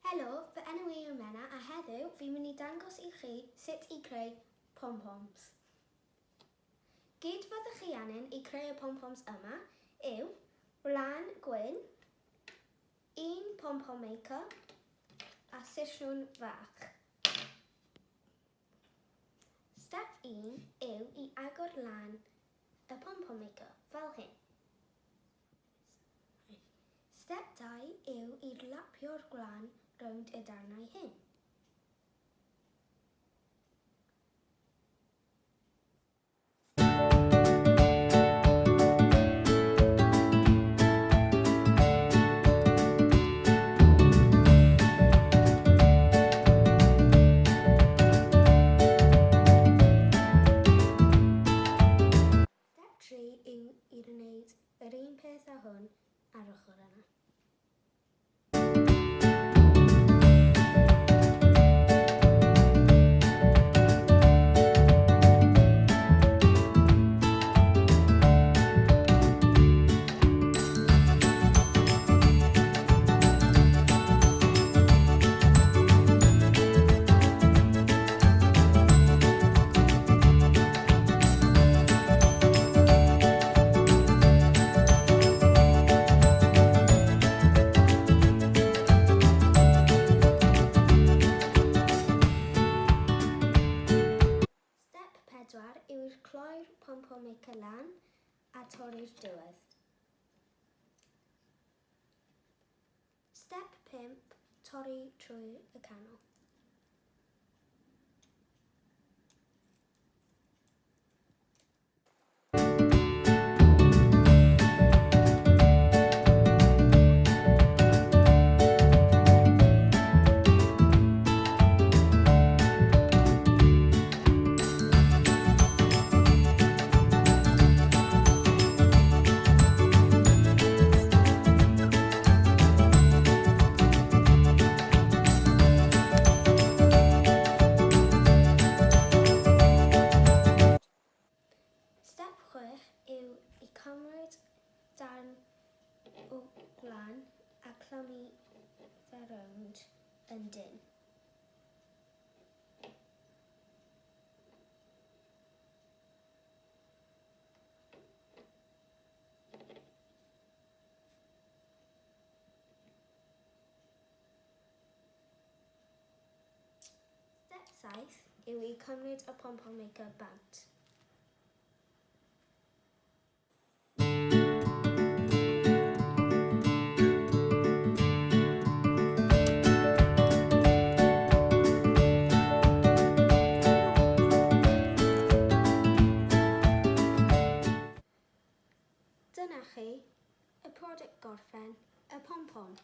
Helo, fy enw i yw Menna a heddiw fi'n mynd i dangos i chi sut i creu pom-poms. Gyd fyddwch chi angen i creu y pom-poms yma yw wlân gwyn, un pom-pom maker a sisiwn fach. Step 1 yw i agor lan y pom-pom maker, fel hyn. Step 2 yw i lapio'r gwlân rownd y darnau hyn. Step 3 yw i wneud yr un peth â hwn ar ochr yna. Step 4 yw i'r cloi'r pom-pom maker lan a torri'r diwedd. Step 5, torri trwy y canol. Step 6 yw i cymryd darn o gwlan a clymu fe rownd yn dynn. Step 7 yw i cymryd y pom pom maker bant. Dyna chi, y product gorffen, y pom pom.